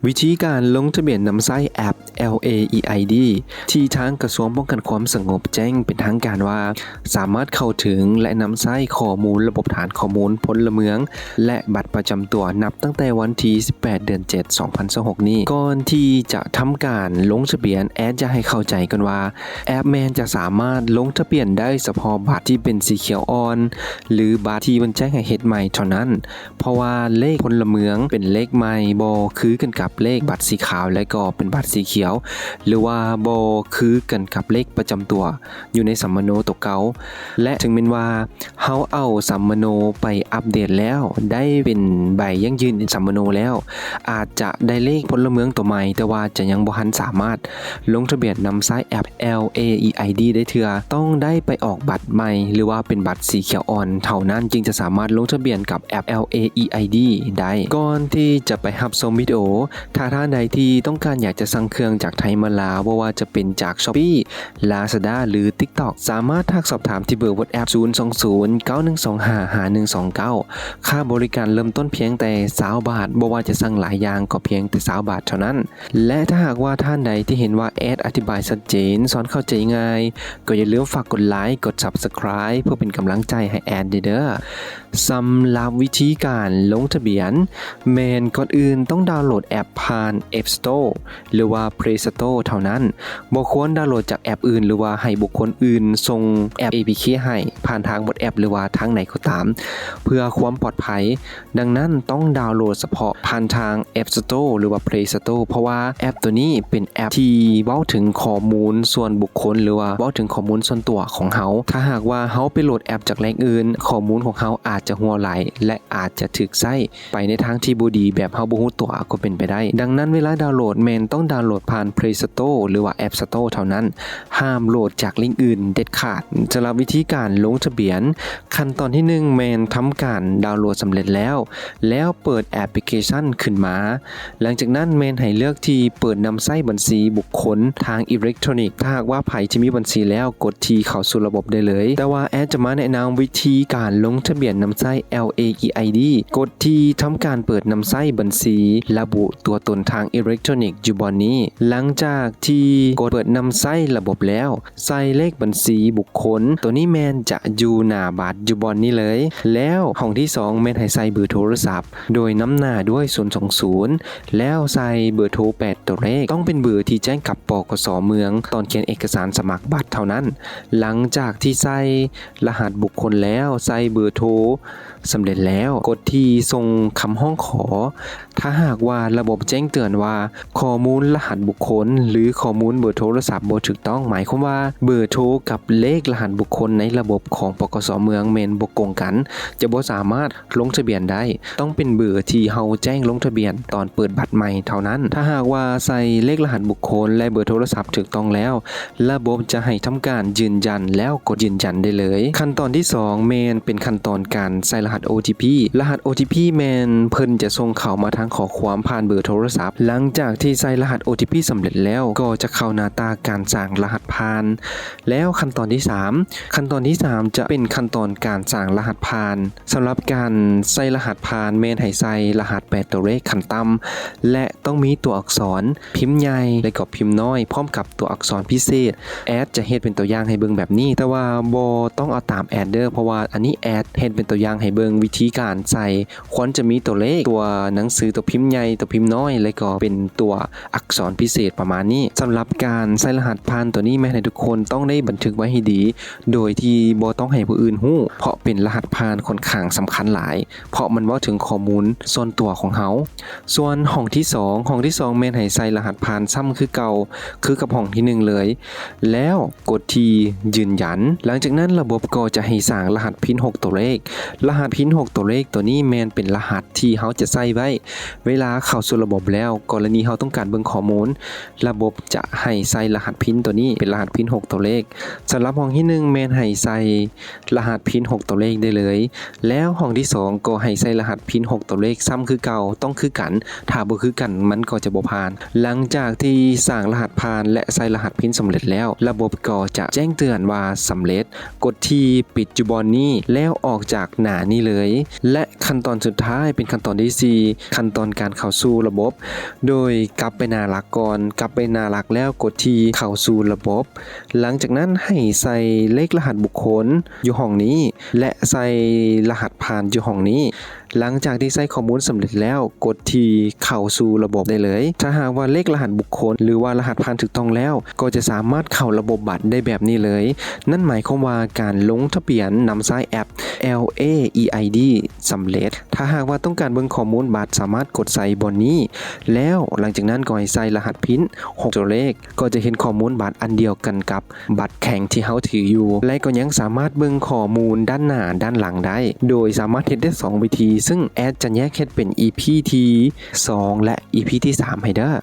ວິທີການລົງທະບຽນນຳໃຊ້ແອັບ LAEID ທີ່ທາງກະຊວງປ້ອງກັນຄວາມສະຫງົບແຈ້ງເປັນທາງການວ່າ ສາມາດເຂົ້າເຖິງ ແລະ ນຳໃຊ້ຂໍ້ມູນລະບົບຖານຂໍ້ມູນພົນລະເມືອງ ແລະ ບັດປະຈຳຕົວ ນັບຕັ້ງແຕ່ວັນທີສິບແປດ ເດືອນເຈັດ ສອງພັນຊາວຫົກນີ້. ກ່ອນທີ່ຈະທຳການລົງທະບຽນ, ແອດຢາກໃຫ້ເຂົ້າໃຈກ່ອນວ່າ ແອັບແມ່ນຈະສາມາດລົງທະບຽນໄດ້ສະເພາະບັດທີ່ເປັນສີຂຽວອ່ອນ ຫຼື ບັດທີ່ມັນແຈ້ງໃຫ້ເຮັດໃໝ່ເທົ່ານັ້ນ. ເພາະວ່າເລກພົນລະເມືອງເປັນເລກໃໝ່ ບໍ່ຄືກັນກັບເລກບັດສີຂາວ ແລະ ກໍເປັນບັດສີຂຽວ ຫຼືວ່າບໍ່ຄືກັນກັບເລກປະຈຳຕົວຢູ່ໃນສຳມະໂນໂຕເກົ່າ. ແລະ ເຖິງແມ່ນວ່າເຮົາເອົາສຳມະໂນໄປອັບເດດແລ້ວ ໄດ້ເປັນໃບຢັ້ງຢືນສຳມະໂນແລ້ວ ອາດຈະໄດ້ເລກພົນລະເມືອງໂຕໃໝ່ ແຕ່ວ່າຈະຍັງບໍ່ທັນສາມາດລົງທະບຽນນຳໃຊ້ແອັບ LAEID ໄດ້ເທື່ອ. ຕ້ອງໄດ້ໄປອອກບັດໃໝ່ ຫຼືວ່າເປັນບັດສີຂຽວອ່ອນເທົ່ານັ້ນ ຈຶ່ງຈະສາມາດລົງທະບຽນກັບແອັບ LAEID ໄດ້. ກ່ອນທີ່ຈະໄປຮັບຊົມວິດີໂອ, ຖ້າທ່ານໃດທີ່ຕ້ອງການຢາກຈະສັ່ງເຄື່ອງຈາກໄທມາລາວ, ບໍ່ວ່າຈະເປັນຈາກ Shopee, Lazada ຫຼື TikTok, ສາມາດທັກສອບຖາມທີ່ເບີ WhatsApp ສູນສອງສູນ ເກົ້າໜຶ່ງສອງຫ້າ ຫ້າໜຶ່ງສອງເກົ້າ. ຄ່າບໍລິການເລີ່ມຕົ້ນພຽງແຕ່ຊາວບາດ, ບໍ່ວ່າຈະສັ່ງຫຼາຍຢ່າງກໍພຽງແຕ່ຊາວບາດເທົ່ານັ້ນ. ແລະ ຖ້າຫາກວ່າທ່ານໃດທີ່ເຫັນວ່າແອັດອະທິບາຍຊັດເຈນ, ສອນເຂົ້າໃຈງ່າຍ, ກໍຢ່າລືມຝາກກົດໄລ, ກົດ Subscribe ເພື່ອເປັນກຳລັງໃຈໃຫ້ແອັດເດີ. ສຳລັບວິທີການລົງທະບຽນ, ແມ່ນກ່ອນອື່ນຕ້ອງດາວໂຫຼດແອັບຜ່ານ App Store ຫຼືວ່າ Play Store ເທົ່ານັ້ນ. ບໍ່ຄວນດາວໂຫຼດຈາກແອັບອື່ນ ຫຼືວ່າໃຫ້ບຸກຄົນອື່ນສົ່ງແອັບ APK ໃຫ້ຜ່ານທາງ WhatsApp ຫຼືວ່າທາງໃດກໍຕາມ ເພື່ອຄວາມປອດໄພ. ດັ່ງນັ້ນຕ້ອງດາວໂຫຼດສະເພາະຜ່ານທາງ App Store ຫຼືວ່າ Play Store ເພາະວ່າແອັບໂຕນີ້ເປັນແອັບທີ່ເວົ້າເຖິງຂໍ້ມູນສ່ວນບຸກຄົນ ຫຼືວ່າເວົ້າເຖິງຂໍ້ມູນສ່ວນຕົວຂອງເຮົາ. ຖ້າຫາກວ່າເຮົາໄປໂຫຼດແອັບຈາກແຫຼ່ງອື່ນ, ຂໍ້ມູນຂອງເຮົາອາດຈະຮົ່ວໄຫຼ ແລະ ອາດຈະຖືກໃຊ້ ໄປໃນທາງທີ່ບໍ່ດີແບບເຮົາບໍ່ຮູ້ຕົວກໍເປັນໄປໄດ້. ດັ່ງນັ້ນເວລາດາວໂຫຼດແມ່ນຕ້ອງດາວໂຫຼດຜ່ານ Play Store ຫຼືວ່າ App Store ເທົ່ານັ້ນ, ຫ້າມໂຫຼດຈາກລິ້ງອື່ນເດັດຂາດ. ສຳລັບວິທີການລົງທະບຽນ, ຂັ້ນຕອນທີໜຶ່ງແມ່ນທຳການດາວໂຫຼດສຳເລັດແລ້ວ, ແລ້ວເປີດແອັບພລິເຄຊັນຂຶ້ນມາ. ຫຼັງຈາກນັ້ນແມ່ນໃຫ້ເລືອກທີ່ເປີດນຳໃຊ້ບັນຊີບຸກຄົນທາງອີເລັກໂທຣນິກ. ຖ້າຫາກວ່າໃຜທີ່ມີບັນຊີແລ້ວ, ກົດທີ່ເຂົ້າສູ່ລະບົບໄດ້ເລີຍ. ແຕ່ວ່າແອັດຈະມາແນະນຳວິທີການລົງທະບຽນນຳໃຊ້ LAEID. ກົດທີ່ທຳການເປີດນຳໃຊ້ບັນຊີ, ລະບຸຕົວຕົນທາງອີເລັກໂທຣນິກຢູ່ບ່ອນນີ້. ຫຼັງຈາກທີ່ກົດເປີດນຳໃຊ້ລະບົບແລ້ວ, ໃສ່ເລກບັນຊີບຸກຄົນ, ໂຕນີ້ແມ່ນຈະຢູ່ໜ້າບັດຢູ່ບ່ອນນີ້ເລີຍ. ແລ້ວຫ້ອງທີສອງແມ່ນໃຫ້ໃສ່ເບີໂທລະສັບ ໂດຍນຳໜ້າດ້ວຍສູນສອງສູນ ແລ້ວໃສ່ເບີໂທແປດຕົວເລກ. ຕ້ອງເປັນເບີທີ່ແຈ້ງກັບ ປກສ ເມືອງ ຕອນຂຽນເອກະສານສະໝັກບັດເທົ່ານັ້ນ. ຫຼັງຈາກທີ່ໃສ່ລະຫັດບຸກຄົນແລ້ວ, ໃສ່ເບີໂທສຳເລັດແລ້ວ, ກົດທີ່ສົ່ງຄຳຮ້ອງຂໍ. ຖ້າຫາກວ່າລະບົບແຈ້ງເຕືອນວ່າຂໍ້ມູນລະຫັດບຸກຄົນ ຫຼື ຂໍ້ມູນເບີໂທລະສັບບໍ່ຖືກຕ້ອງ, ໝາຍຄວາມວ່າເບີໂທກັບເລກລະຫັດບຸກຄົນໃນລະບົບຂອງ ປກສ ເມືອງ ແມ່ນບໍ່ກົງກັນ, ຈະບໍ່ສາມາດ ລົງທະບຽນໄດ້. ຕ້ອງເປັນເບີທີ່ເຮົາແຈ້ງລົງທະບຽນຕອນເປີດບັດໃໝ່ເທົ່ານັ້ນ. ຖ້າຫາກວ່າໃສ່ເລກລະຫັດບຸກຄົນ ແລະ ເບີໂທລະສັບຖືກຕ້ອງແລ້ວ, ລະບົບຈະໃຫ້ທຳການຢືນຢັນ ແລ້ວກົດຢືນຢັນໄດ້ເລີຍ. ຂັ້ນຕອນທີສອງແມ່ນເປັນຂັ້ນຕອນການໃສ່ລະຫັດ ໂອທີພີ. ລະຫັດ ໂອທີພີ ແມ່ນເພິ່ນຈະສົ່ງເຂົ້າມາທາງຂໍ້ຄວາມຜ່ານເບີໂທລະສັບ. ຫຼັງຈາກທີ່ໃສ່ລະຫັດ ໂອທີພີ ສຳເລັດແລ້ວ, ກໍຈະເຂົ້າໜ້າຕາການສ້າງລະຫັດຜ່ານ. ແລ້ວຂັ້ນຕອນທີສາມ, ຂັ້ນຕອນທີສາມຈະເປັນຂັ້ນຕອນການສ້າງລະຫັດຜ່ານ. ສຳລັບການໃສ່ລະຫັດຜ່ານແມ່ນໃຫ້ໃສ່ລະຫັດແປດຕົວເລກຂັ້ນຕ່ຳ ແລະ ຕ້ອງມີຕົວອັກສອນພິມໃຫຍ່ ແລະ ກໍພິມນ້ອຍ ພ້ອມກັບຕົວອັກສອນພິເສດ. ແອັດຈະເຮັດເປັນຕົວຢ່າງໃຫ້ເບິ່ງແບບນີ້, ແຕ່ວ່າບໍ່ຕ້ອງເອົາຕາມແອັດເດີ, ເພາະວ່າອັນນີ້ແອັດເຮັດເປັນຕົວຢ່າງໃຫ້ເບິ່ງວິທີການໃສ່ ຄວນຈະມີຕົວເລກ, ຕົວໜັງສື, ຕົວພິມໃຫຍ່, ຕົວພິມນ້ອຍ ແລະ ກໍເປັນຕົວອັກສອນພິເສດປະມານນີ້. ສຳລັບການໃສ່ລະຫັດຜ່ານຕົວນີ້ ແມ່ນໃຫ້ທຸກຄົນຕ້ອງໄດ້ບັນທຶກໄວ້ໃຫ້ດີ ໂດຍທີ່ບໍ່ຕ້ອງໃຫ້ຜູ້ອື່ນຮູ້, ເພາະເປັນລະຫັດຜ່ານຂ້ອນຂ້າງສຳຄັນຫຼາຍ, ເພາະມັນເວົ້າເຖິງຂໍ້ມູນສ່ວນຕົວຂອງເຮົາ. ສ່ວນຫ້ອງທີສອງ, ຫ້ອງທີສອງແມ່ນໃຫ້ໃສ່ລະຫັດຜ່ານຊ້ຳຄືເກົ່າ, ຄືກັບຫ້ອງທີໜຶ່ງເລີຍ, ແລ້ວກົດທີ່ຢືນຢັນ. ຫຼັງຈາກນັ້ນລະບົບກໍຈະໃຫ້ສ້າງລະຫັດພິນຫົກຕົວເລກ. ລະຫັດພິນຫົກຕົວເລກຕົວນີ້ແມ່ນເປັນລະຫັດທີ່ເຮົາຈະໃຊ້ໄວ້ເວລາເຂົ້າສູ່ລະບົບແລ້ວ, ກໍລະນີເຮົາຕ້ອງການເບິ່ງຂໍ້ມູນ, ລະບົບຈະໃຫ້ໃສ່ລະຫັດພິນຕົວນີ້ເປັນລະຫັດພິນຫົກຕົວເລກ. ສຳລັບຫ້ອງທີໜຶ່ງແມ່ນໃຫ້ໃສ່ລະຫັດພິນຫົກຕົວເລກໄດ້ເລີຍ. ແລ້ວຫ້ອງທີສອງກໍໃຫ້ໃສ່ລະຫັດພິນຫົກຕົວເລກຊ້ຳຄືເກົ່າ, ຕ້ອງຄືກັນ, ຖ້າບໍ່ຄືກັນມັນກໍຈະບໍ່ຜ່ານ. ຫຼັງຈາກທີ່ສ້າງລະຫັດຜ່ານ ແລະ ໃສ່ລະຫັດພິນສຳເລັດແລ້ວ, ລະບົບກໍຈະແຈ້ງເຕືອນວ່າສຳເລັດ. ກົດທີ່ປິດຢູ່ບ່ອນນີ້ ແລ້ວອອກຈາກໜ້ານີ້ເລີຍ. ແລະ ຂັ້ນຕອນສຸດທ້າຍເປັນຂັ້ນຕອນທີສີ່, ຂັ້ນຕອນການເຂົ້າສູ່ລະ ບົບ ໂດຍກັບໄປໜ້າຫຼັກກ່ອນ. ກັບໄປໜ້າຫຼັກແລ້ວ ກົດທີ່ເຂົ້າສູ່ລະບົບ. ຫຼັງຈາກນັ້ນໃຫ້ໃສ່ເລກລະຫັດບຸກຄົນຢູ່ຫ້ອງນີ້ ແລະ ໃສ່ລະຫັດຜ່ານຢູ່ຫ້ອງນີ້. ຫຼັງຈາກທີ່ໃສ່ຂໍ້ມູນສຳເລັດແລ້ວ ກົດທີ່ເຂົ້າສູ່ລະບົບໄດ້ເລີຍ. ຖ້າຫາກວ່າເລກລະຫັດບຸກຄົນ ຫຼືວ່າລະຫັດຜ່ານຖືກຕ້ອງແລ້ວ ກໍຈະສາມາດເຂົ້າລະບົບບັດໄດ້ແບບນີ້ເລີຍ. ນັ້ນໝາຍຄວາມວ່າການລົງທະບຽນນຳໃຊ້ແອັບ ແອລເອ ອີ ໄອ ດີ ສຳເລັດ. ຖ້າຫາກວ່າຕ້ອງການເບິ່ງຂໍ້ມູນບັດ ສາມາດກົດໃສ່ບ່ອນນີ້ ແລ້ວຫຼັງຈາກນັ້ນກໍໃຫ້ໃສ່ລະຫັດພິນຫົກຕົວເລກ ກໍຈະເຫັນຂໍ້ມູນບັດອັນດຽວກັນກັບບັດແຂງທີ່ເຮົາຖືຢູ່ ແລະ ກໍຍັງສາມາດເບິ່ງຂໍ້ມູນດ້ານໜ້າດ້ານຫຼັງໄດ້ ໂດຍສາມາດເຮັດໄດ້ສອງວິທີ ຊຶ່ງແອດຈະແຍກເຮັດເປັນ ອີ ພີ ທີສອງ ແລະ ອີ ພີ ທີສາມ ໃຫ້ເດີ້.